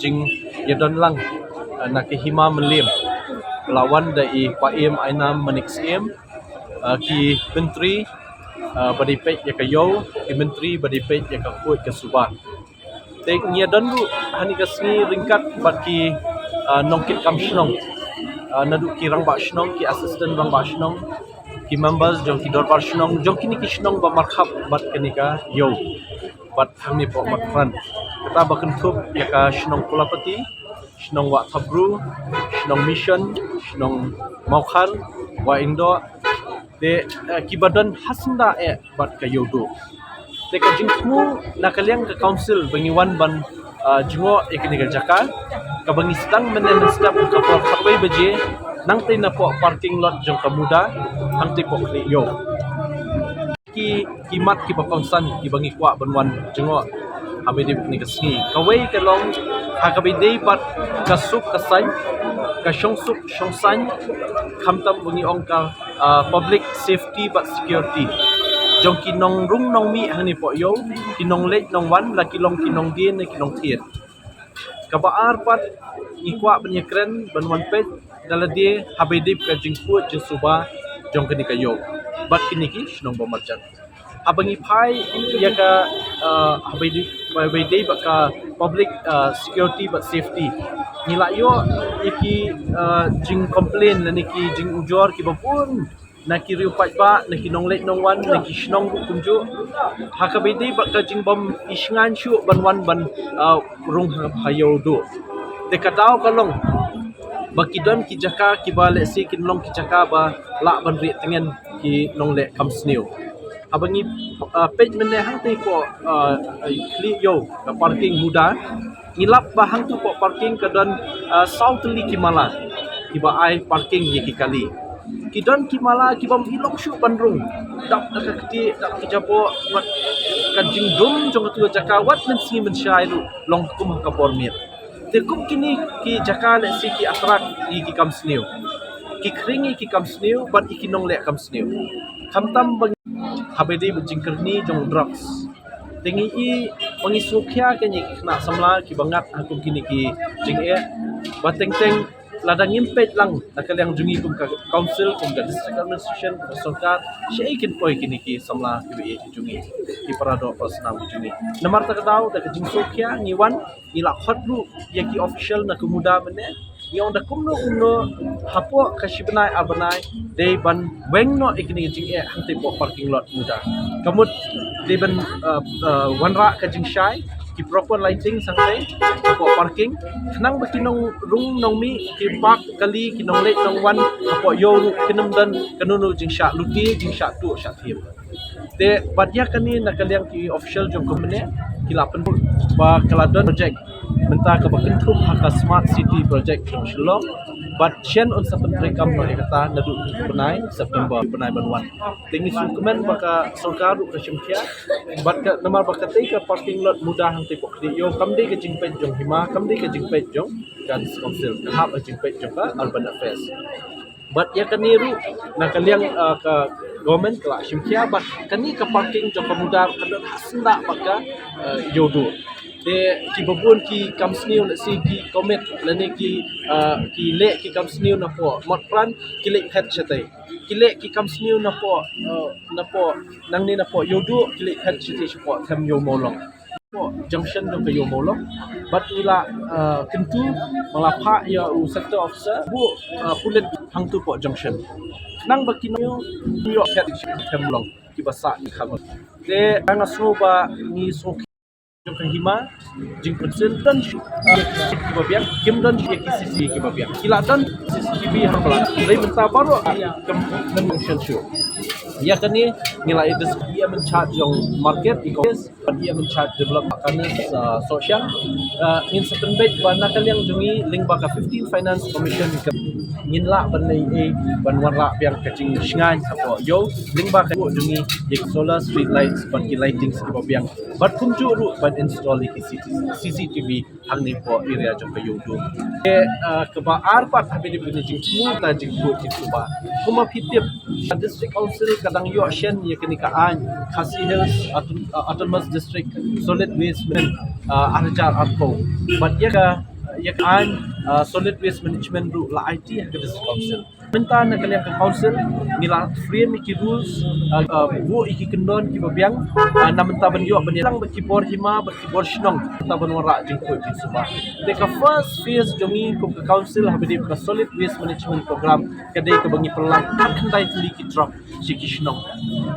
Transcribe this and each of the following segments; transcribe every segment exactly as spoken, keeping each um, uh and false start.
jingïadon lang, ah, na ka hima Mylliem, la wan da i Paiem Ainam Manik Syiem, ah, ki myntri, ah, ba dei peit ïa ka ïew, ki myntri ba dei peit ïa ka khuid ka suba. Te ngi ïadon ruh ha kane ka sngi ryngkat bad ki, ah, nongkitkam shnong, ah, naduh ki rangbah shnong, ki assistant rangbah shnong, ki members jong ki dorbar shnong jong kine ki shnong ba markhap bad kane ka ïew, bad hangne hapoh Motphran. Kata ba kynthup ïa ka shnong Kulapati, shnong Wahthapbru, shnong Mission, shnong Mawkhar, Wahingdoh, te, eh, kiba don ha syndah eh bad ka Ïewduh. Te ka jingthmu na ka liang ka council ba ngi wan ban, ah, jngoh ïa kane ka jaka, kaba ngi sdang mynne mynstep ha ka por khatwei baje, nangtei napoh parking lot jong ka MUDA, hangtei hapoh Khlieh Ïew. Ki, ki mat kiba kongsan kiba ngi kwah ban wan jngoh ha ba ïadei bad kane ka sngi. Kawei ka long ha kaba ïadei bad ka suk ka saiñ, ka shongsuk shongsaiñ, khamtam ba ngi ong ka, ah, public safety bad security jong ki nongrung nongmih hangne hapoh ïew, ki nongleit nongwan, la ki long ki nongdie ne ki nongthied. Kaba ar pat, ngi kwah ban ïakren ban wan peit da lade ha ba ïadei bad ka jingkhuid jingsuba jong kane ka ïew bad kine ki shnong ba marjan. Haba ngi phai ïa ka, ah, ha ba ïadei, ba ïadei bad ka public, ah, security bad safety, ngi la ïoh ïa ki, ah, jingcomplain lane ki jingujor kiba bun na ki riew paidbah, na ki nongleit nongwan, na ki shnong ruh kumjuh, ha kaba ïadei bad ka jingbym ishngaiñ shuh ban wan ban, ah, rung ha, ha Ïewduh. Te ka daw ka long ba ki don ki jaka kiba lehse kin long ki jaka ba lah ban rieh tngen ki nongleh kam sniew. Haba ngi, ah, peit mynne hangtei hapoh, ah, Khlieh Ïew, ka parking MUDA, ngi lap ba hangtei hapoh parking ka don, ah, saw tylli ki mala kiba ai parking ïa ki kali. Ki don ki mala kibym i long shuh ban rung, dap da ka ktieh, dap ki jaboh, bad ka jingdum jong katu ka jaka wat mynsngi mynshai ruh long kum ha ka por miet. Te kum kine ki jaka lehse ki attract ïa ki kam sniew, ki khring ïa ki kam sniew bad ïa ki nongleh kam sniew. Khamtam ba ngi, ha ba ïadei bad jingkyrni jong drugs, te ngi i ba ngi sngewkhia kein ïa ki khynnah samla kiba ngat ha kum kine ki jingeh, ba teng teng lada ngim peit lang na ka liang jong ngi kum ka council, kum ka district administration, kum ka sorkar, shaei kin poi kine ki samla kiba ïeit jong ngi, ki para doh para snam jong ngi. Namar kata ka daw da ka jingsngewkhia ngi wan, ngi la khot ruh ïa ki official na ka MUDA mynne, ngi ong da kumno kumno hapoh ka shi bnai ar bnai dei ban weng noh ïa kine ki jingeh hangtei hapoh parking lot MUDA. Ka mut dei ban, uh, uh, wanrah ka jingshai, ki proper lighting hangtei hapoh parking, khnang ba ki nongrung nongmih, ki park kali, ki nongleit nongwan hapoh ïew ruh kin ym don kano kano jingshah lute, jingshah tuh shah thiem. Te bad ïa kane na ka liang ki official jong ka MUDA ki la pynpaw ba ka la don project mynta kaba kynthup ha ka Smart City Project jong Shillong, bad shen un sa pyntreikam noh ïa kata naduh bnai September, bnai ban wan. Te ngi sngewkmen ba ka sorkar ruh ka shim khia, bad ka, namar ba katei ka parking lot MUDA hangtei hapoh Khlieh Ïew kam dei ka jingpeit jong hima, kam dei ka jingpeit jong ka District Council, ka hap ka jingpeit jong ka Urban Affairs. Bad ïa kane ruh na ka liang, ah, ka government ka la shim khia, bad kane ka parking jong ka MUDA ka don ha syndah bad ka, ah, Ïewduh. Te kiba bun ki kam sniew lehse ki commit lane ki, ah, ki leh ki kam sniew napoh Motphran, ki leit phet shatei. Ki leh ki kam sniew napoh, ah, napoh, nangne napoh Ïewduh, ki leit phet shatei shapoh them Ïew Mawlong, hapoh junction jong ka Ïew Mawlong. Bad ngi la, ah, kyntu, ba la phah ïa u sector officer, buh, ah, pulit hangtu hapoh junction, khnang ba ki nongïoh phet them Mawlong kiba sah ki kham. Te nga sngew ba ngi sngew jong ka hima, jingpynshai don shuh, ah, kiba biang, kim don shuh ki C C T V kiba biang. Ki la don C C T V ha Balang, hynrei mynta baroh kam, kam function shuh. Ïa kane ngi la ïa discuss ïa in charge jong market, economics, bad ïa in charge development, finance, ah, social. Ah, ngin sa pynbeit ba na ka liang jong ngi lyngba ka fifteen Finance Commission ka ngin lah ban leh, eh, ban wanrah biang ka jingshngaiñ hapoh ïew lyngba ka jong ngi ïa ki solar street lights bad ki lighting kiba biang. Bad kumjuh ruh ban install ïa ki C C T V hangne hapoh area jong ka Ïewduh. Te, ah, kaba ar pat ha kane ka jingthmu ka jingkhuid jingsuba. Kumba phi tip, ka District Council ka dang ïoh shen ïa kane ka aiñ Khasi Hills Auto-, ah, Autonomous District Solid Waste Management, ah, ar hajar arphew. Bad ïa ka Ïa ka aiñ, uh, solid waste management ruh la aiti ha ka District Council. Mynta na ka liang ka council ngi la frame ïa ki rules, uh, uh, buh ïa ki kyndon kiba biang, uh, na mynta ban ïoh ban ïalang bad ki bor hima bad ki bor shnong mynta ban wanrah jingkhuid jingsuba. Te ka first phase jong ngi kum ka council haba dei ka solid waste management program ka dei kaba ngi pynlait ar khyndai tylli ki truck sha ki shnong.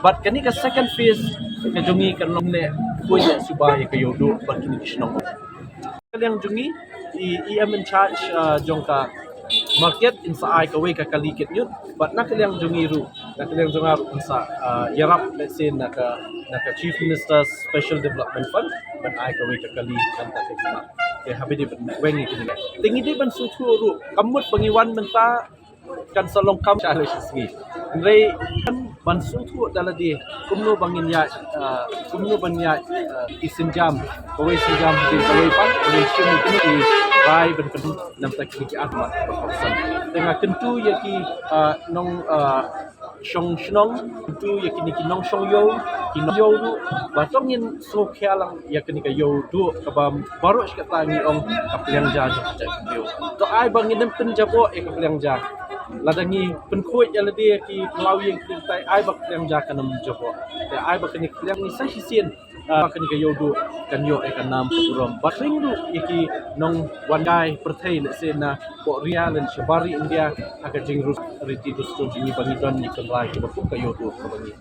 Bad kane ka second phase ka jong ngi kan long ne khuid ne suba ïa ka ïewduh bad kine ki shnong. Ka liang jong ngi i E M in charge, uh, jong ka market in sa ai kawei ka kali kit ñiut bad na ka liang jong ngi ruh, na ka liang jong nga ruh in sa, uh, ïarap lehse na ka, na ka Chief Minister's Special Development Fund ban ai kawei ka kali kan ta ka jingma. Te haba dei ban weng ïa kine. Te ngi dei ban sngewthuh ruh kam mut ba ngi wan mynta kan sa long kam sha le shi sngi. Hynrei kan ban sngewthuh da lade kumno ba ngin ïa, uh, kumno ban ïa, uh, ki sienjam, kawei sienjam ki kawei pat, kawei shim kumno ki rai ban kan nam ta ki ki ahmat ba kham san. Te nga kyntu ïa ki, uh, nong, uh, shong shnong, kyntu ïa kine ki nongshong ïew, ki nongïew ruh ba to ngin sngewkhia lang ïa kane ka ïewduh kaba baroh shi katta ngi ong ka pliang ja jong ka jaitbynriew. To ai ba ngin ym pynjaboh ïa ka pliang ja. Lada ngi pynkhuid ïa lade ïa ki phyllaw ïing ki tai ai ba ka pliang ja kan ym jaboh. Te ai ba kane ka pliang ngi sa shisien, ah, ba kane ka ïewduh kan ïoh ïa ka nam ka burom. Bad ring ruh ïa ki nongwan kai pyrthei lehse na poh ria lane shabar ri India ha ka jingriti dustur jong ngi ba ngi don ïa ki tynrai kiba kum ka ïewduh kaba ngi